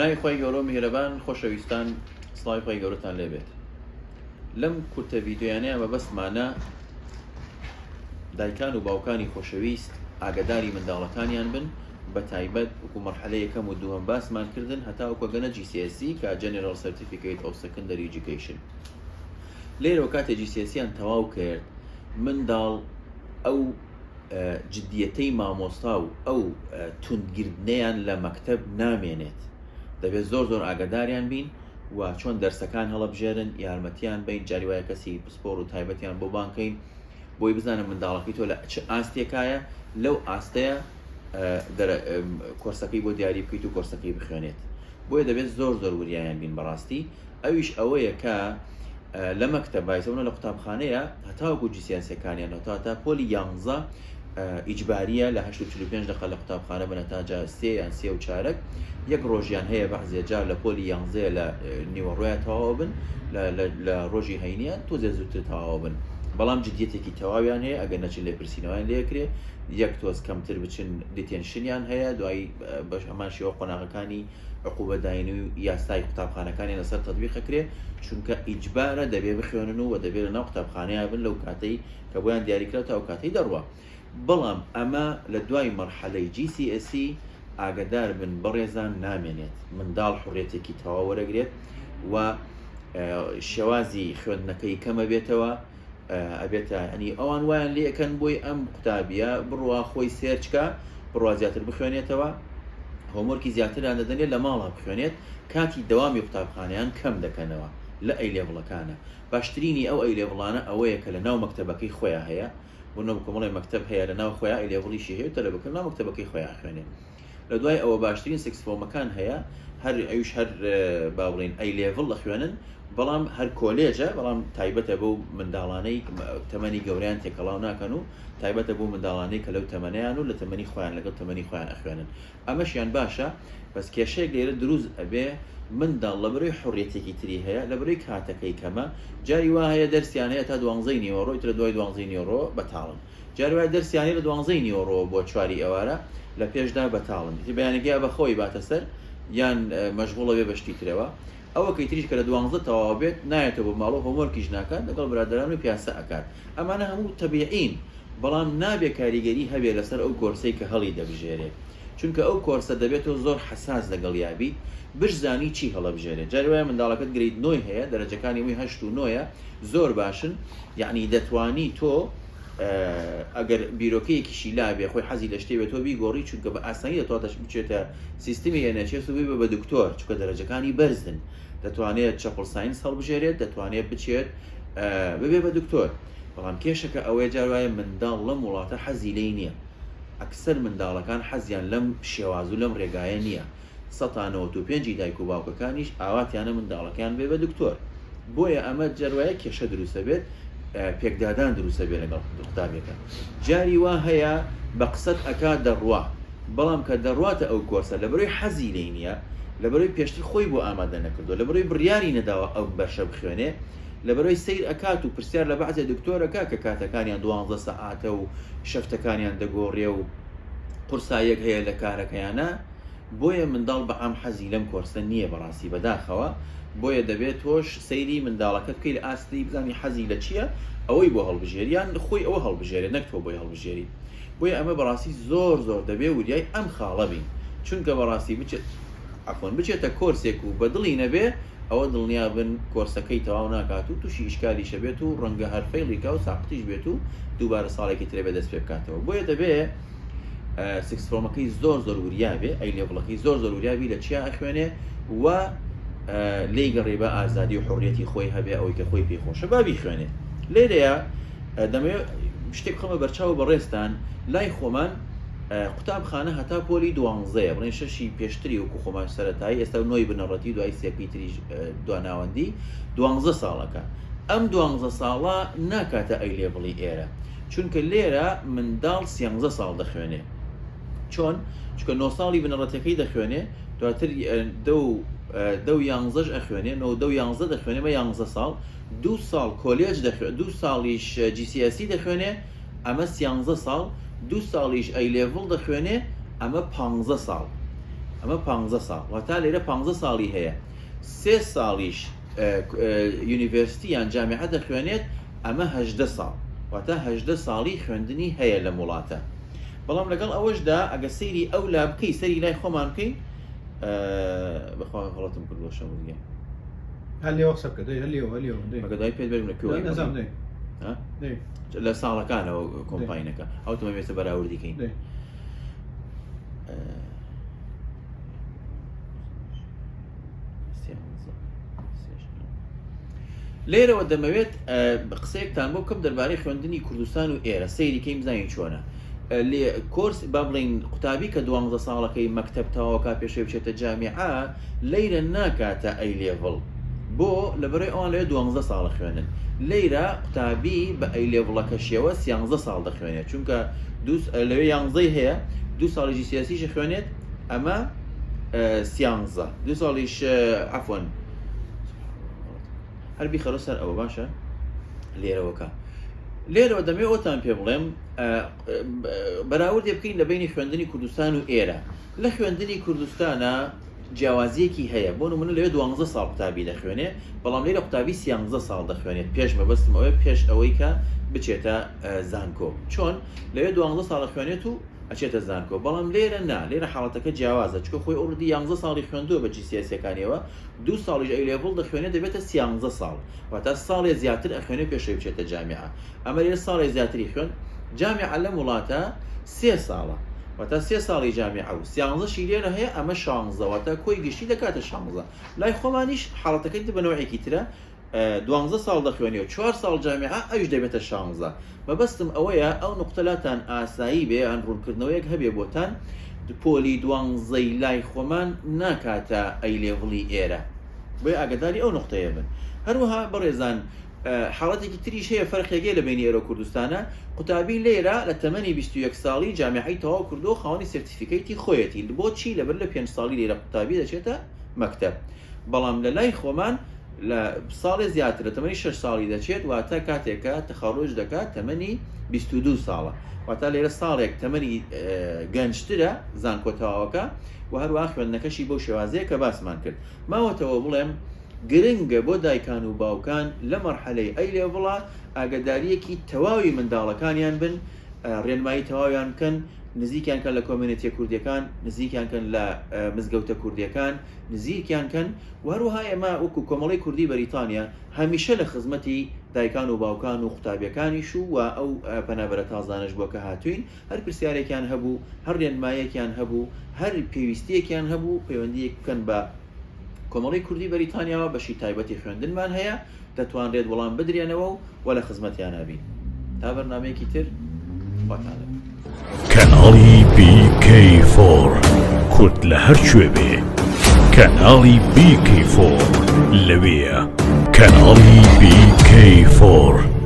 بەناوی خوای گەورەو میهرەبان خۆشەویستان سڵاوی خوای گەورەتان لێبێت لەم کورتە ڤیدیۆیانەیە مەبەستمانە دایکان و باوکانی خۆشەویست ئاگداری منداڵەکانیان بن بە تایبەت وەکو مەرحەلە یەکەم و دووەم باسمان کردن هەتاوەکو ئەگەنە GCSE کە General Certificate of Secondary Education لێرەوە کاتێ GCSE یان تەواو کرد منداڵ ئەو جدیەتەی مامۆستا و ئەو توندگردنەیان لە مەکتەب نامێنێت دەبێت زۆر زۆر ئاگاداریان بین و چۆن دەرسەکان هەڵەبژێرن یارمەتیان بین جاری وایە کەسی پسپۆر و تایبەتیان بۆ بانکەین بۆی بزانن منداڵەکەی تۆ لە چ ئاستێکایە لەو ئاستەیە کۆرسەکەی بۆ دیاری بکەیت و کۆرسەکەی بخوێنێت بۆیە دەبێت زۆر زۆر وریایان بین بەڕاستی ئەویش ئەوەیە کە لە مەکتەب بایسەونە لە قوتابخانەیە هەتاوەکو GCSE ەکانیان هەتا تا پۆلی یانزە ئیجباریە لە 8:45 دقە لە قوتابخانە بنە تا جا سێ یان سێ و چارەک یەک ڕۆژیان هەیە بەعزێ جار لە پۆلی یانزەیە لە نیوەڕۆیە تەواو بن لە ڕۆژی هەینیە تۆزێ زووتر تەواو بن بەڵام جدیەتێکی تەواویان هەیە ئەگەر نەچن لێپرسینەوەیان لێکرێ یەک تۆز کەمتر بچن detention یان هەیە دوای بەش هەمان شێوە قۆناغەکانی عقوبە داین و یاسای قوتابخانەکانیان لەسەر تەتبیق ئەکرێ چونکە ئیجبارە دەبێ بخوێنن و دەبێ لەناو قوتابخانەیا بن لەو کاتەی کە بۆیان دیاریکرا تا ئەو کاتەی دەڕوا بەڵام ئەمە لە دوای مەرحەلەی GCSE ئاگەدار بن بەڕێزان نامێنێت منداڵ حڕێتێکی تەواو وەرەگرێت و شێوازی خوێندنەکەی کەمە بێتەوە ئەبێتە ینی ئەوان وایان لێ ئەکەن بۆی ئەم قوتابیە بڕوا خۆی search کا بڕوا زیاتر بخوێنێتەوە homework ی زیاتریان دەدەنێ لە ماڵا بخوێنێت کاتی دەوامی قوتابخانەیان کەم دەکەنەوە لە A level ەکانە باشترینی ئەو A level انە ئەوەیە کە لە ناو مەکتەبەکەی خۆیان هەیە بۆ نەو کۆمەڵی مەکتەب هەیە لە ناو خۆیان A level یشی هەیە و تەلەبەکە ناو مەکتەبەکەی خۆیان خوێنێ لە دوای ئەوە باشترین sixth form ەکان هەیە هەر ئەویش هەر با بڵێین A level ئەخوێنن بەڵام هەر کۆلێجە بەڵام تایبەتە بەو منداڵانەی تەمەنی گەوریان تێکەڵاو ناکەن و تایبەتە بۆ منداڵانەی کە لەو تەمەنیان و لە تەمەنی خۆیان لەگەڵ تەمەنی خۆیان ئەخوێنن ئەمەشیان باشە بەس کێشەیەک لێرە دروست ئەبێ منداڵ لەبەرەی حڕیەتێکی تری هەیە لەبەرەی کاتەکەی کەمە جاری وا هەیە دەرسیان هەیە تا دوانزەی نیوەڕۆی ترە دوای دوانزەی نیوەڕۆ بەتاڵن جاری وایە دەرسیان هەیە لە دوانزەی نیوەڕۆوە بۆ چواری ئێوارە لە پێشدا بەتاڵن ئیتر بەیانەکەی یا بەخەوی باتە سەر یان مەشغوڵە بێ بە شتی ترەوە ئەوەکەی تریش کە لە دوانزە تەواو بێت نایەتەوە بۆ ماڵەوە homework یش ناکات لەگەڵ برادەران و پیاسە ئەکات ئەمانە هەموو تەبیعین بەڵام نابێ کاریگەری هەبێ لەسەر ئەو کۆرسەی کە هەڵی دەبژێرێ چونکە ئەو کۆرسە دەبێت تۆ زۆر حەساس لەگەڵیا بیت بشزانی چی هەڵەبژێرێ جاری وایە منداڵەکەت grade نۆی هەیە دەرەجەکانی هەمووی هەشت و نۆیە زۆر باشن یەعنی دەتوانی تۆ ئەگەر بیرۆکەیەکیشی لابێ خۆی حەزی لە شتێ بێت تۆ بیگۆڕی چونکە بە ئاسانی دەتواتە بچێتە سیستمی NHS و ببێ بە دکتۆر چونکە دەرەجەکانی بەرزن دەتوانێت چەپڵ science هەڵبژێرێت دەتوانێت بچێت ببێ بە دکتۆر بەڵام کێشەکە ئەوەیە جار وایە منداڵ لەم وڵاتە حەزی لێی نییە ئەکسەر منداڵەکان حەزیان لەم شێواز و لەم ڕێگایە نییە سەتا 95 ی دایک و باوکەکانیش ئاواتیانە منداڵەکەیان بێ بە دکتۆر بۆیە ئەمە جەروایە کێشە دروستە بێت پێکدادان دروستە بێ لەگەڵ قوتابیەکە جاری وا هەیە بە قسەت ئەکا دەڕوا بەڵام کە دەڕواتە ئەو کۆرسە لەبەرەوەی حەزی لێی نییە لەبەرەوەی پێشتر خۆی بۆ ئامادە نەکردووە لەبەرەوەی بڕیاری نەداوە ئەو بەشە بخوێنێ لەبەرەوەی سەیر ئەکات و پرسیار لە بەعزێ دکتۆرەکە کە کاتەکانیان دوانزە سەعاتە و shift ەکانیان دەگۆڕێ و قورساییەک هەیە لە کارەکەیانا بۆیە منداڵ بە عام حەزی لەم کۆرسە نییە بەڕاستی بەداخەوە بۆیە دەبێت تۆش سەیری منداڵەکەت بکەی لە ئاستی بزانی حەزی لە چییە ئەوەی بۆ هەڵبژێری یان خۆی ئەوە هەڵبژێرێت نەک تۆ بۆی هەڵبژێری بۆیە ئەمە بەڕاستی زۆر زۆر دەبێ وریای ئەم خاڵە بین چونکە بەڕاستی بچێت عەفوەن بچێتە کۆرسێک و بەدڵی نەبێ ئەوە دڵنیا بن کۆرسەکەی تەواو ناکات و توشی ئیشکالیش ئەبێت و ڕەنگە هەر fail ی کا و ساقتیش بێت و دووبارە ساڵێکی ترێ بێ دەست پێ بکاتەوە بۆیە دەبێ sixth form ەکەی زۆر زۆر وریا بێ A level ەکەی زۆر زۆر وریا بی لە چیا ئەخوێنێ و لێی گەڕێ بە ئازادی و حڕیەتی خۆی هەبێ ئەوەی کە خۆی پێی خۆشە با بیخوێنێ لێرەیە دەمەوێت شتێک بخەمە بەرچاو بەڕێزتان لای خۆمان قوتابخانە هەتا پۆلی دوانزەیە بڵێن شەشی پێشتری وەکو خۆمان سەرەتایی ئێستا نۆی بنەڕەتی دوای سێکەی تریش دواناوەندی دوانزە ساڵەکە ئەم دوانزە ساڵە ناکاتە A level ی ئێرە چونکە لێرە منداڵ سیانزە ساڵ دەخوێنێ چۆن چونکە نۆ ساڵی بنەڕەتەکەی دەخوێنێ دواتر دە و دە و یانزەش ئەخوێنێ نۆ دە و یانزە دەخوێنێ بە یانزە ساڵ دوو ساڵ کۆلێج دەخوێ دوو ساڵیش GCSE دەخوێنێ ئەمە سیانزە ساڵ دوو ساڵیش A level دەخوێنێ ئەمە پانزە ساڵ. ئەمە پانزە ساڵ واتا لێرە پانزە ساڵی هەیە سێ ساڵیش university یان جامیعە دەخوێنێت ئەمە 18 ساڵ واتا 18 ساڵی خوێندنی هەیە لەم وڵاتە بەڵام لەگەڵ ئەوەشدا ئەگە سەیری ئەو لا بکەی سەری لای خۆمان بکەین بەخوا غەڵەتم کردووە شەموریان هەر لێوە قسە بکە دەی هەر لێوە هەر لێوە دەی مەگە دوای پێت بێژم لە کوێوە نەزانم دەی ها؟ دەی لە ساڵەکانەوە کۆمپاینەکە ئەو تۆ مەبێتە بەراوردی کەین دەی لێرەوە دەمەوێت قسەیەکتان بۆ بکەم دەربارەی خوێندنی کوردستان و ئێرە سەیری کەین بزانین چۆنە لێ کۆرس با بڵێین قوتابی کە دوانزە ساڵەکەی مەکتەب تەواوەکا پێشەوەی بچێتە جامیعە لەیرە ناکاتە A level بۆ لەبەرەی ئەوان لەوێ دوانزە ساڵە خوێنن لەیرە قوتابی بە A level ەکەشیەوە سیانزە ساڵ دەخوێنێت چونکە دوو لەوێ یانزەی هەیە دوو ساڵی GCSE ش خوێنێت ئەمە سیانزە دوو ساڵیش عەفوەن هەر بیخەرە سەر ئەوە باشە لێرەوەکە لێرەوە دەمێ ئەوتان پێ بڵێم بەراوردێ بکەین لە بینی خوێندنی کوردستان و ئێرە لە خوێندنی کوردستانە جیاوازیەکی هەیە بۆ نمونە لەوێ دوانزە ساڵ قوتابی دەخوێنێ بەڵام لێرە قوتابی سیانزە ساڵ دەخوێنێت پێش مەبەستم ئەوەیە پێش ئەوەی کە بچێتە زانکۆ چۆن لەوێ دوانزە ساڵ خوێنێت و ئەچێتە زانکۆ بەڵام لێرە نا لێرە حاڵەتەکە جیاوازە چکە خۆی already یانزە ساڵی خوێندووە بە GCSE ەکانیەوە دوو ساڵیش A level دەخوێنێت دەبێتە سیانزە ساڵ واتا ساڵێ زیاتر ئەخوێنێ پێش ئەوەی بچێتە جامیعە ئەمە لێرە ساڵێ زیاتری خوێند جامیعە لەم وڵاتە سێ ساڵە واتا سێ ساڵی جامیعە و سیانزەشی لێرە هەیە ئەمە شانزە واتا کۆی گشتی دەکاتە شانزە لای خۆمانیش حاڵەتەکەی بە نەوعێکی ترە دوانزە ساڵ دەخوێنێ و چوار ساڵ جامیعە ئەویش دەبێتە شانزە مەبەستم ئەوەیە ئەو نوقتە لاتان ئاسایی بێ یان ڕوونکردنەوەیەک هەبێ بۆتان پۆلی دوانزەی لای خۆمان ناکاتە A level ی ئێرە بۆیە ئاگاداری ئەو نوقتەیە بن هەروەها بەڕێزان حاڵەتێکی تریش هەیە فەرقێک هەیە لە بەینی ئێرە و کوردستانە قوتابی لێرە لە تەمەنی 21 ساڵی جامیعەی تەواو کردووە خاوەنی certificate ی خۆیەتی بۆچی لەبەر لە پێنج ساڵی لێرە قوتابی دەچێتە مەکتەب بەڵام لە لای خۆمان لە ساڵێ زیاتر لە تەمەنی شەش ساڵی دەچێت واتە کاتێک کە تەخەڕوج دەکات تەمەنی 22 ساڵە واتە لێرە ساڵێک تەمەنی گەنجترە زانکۆ تەواوەکە و هەروەها خوێندنەکەشی بەو شێوازەیە کە باسمان کرد ماوەتەوە بڵێم گرنگە بۆ دایکان و باوکان لە مەرحەلەی A level ا ئاگەداریەکی تەواوی منداڵەکانیان بن ڕێنمایی تەواویان بکەن نزیکیان کەن لە community ە کوردیەکان نزیکیان کەن لە مزگەوتە کوردیەکان نزیکیان کەن و هەروەها ئێمە وەکو کۆمەڵەی کوردی بەریتانیا هەمیشە لە خزمەتی دایکان و باوکان و قوتابیەکانیش و و ئەو پەنابەرە تازانەش بووە کە هاتووین هەر پرسیارێکیان هەبوو هەر رێنمایەکیان هەبوو هەر پێویستیەکیان هەبوو پەیوەندیەک بکەن بە کۆمەڵەی کوردی بەریتانیاوە بەشی تایبەتی خوێندنمان هەیە دەتوانرێت وەڵام بدرێنەوە و وە لە خزمەتیانا بین تا بەرنامەیەکی تر خواتان لەگەڵ. کەناڵی بی کەی فۆر کورد لە هەر کوێ بێ کەناڵی بی کەی فۆر لەوێیە کەناڵی بی کەی فۆر.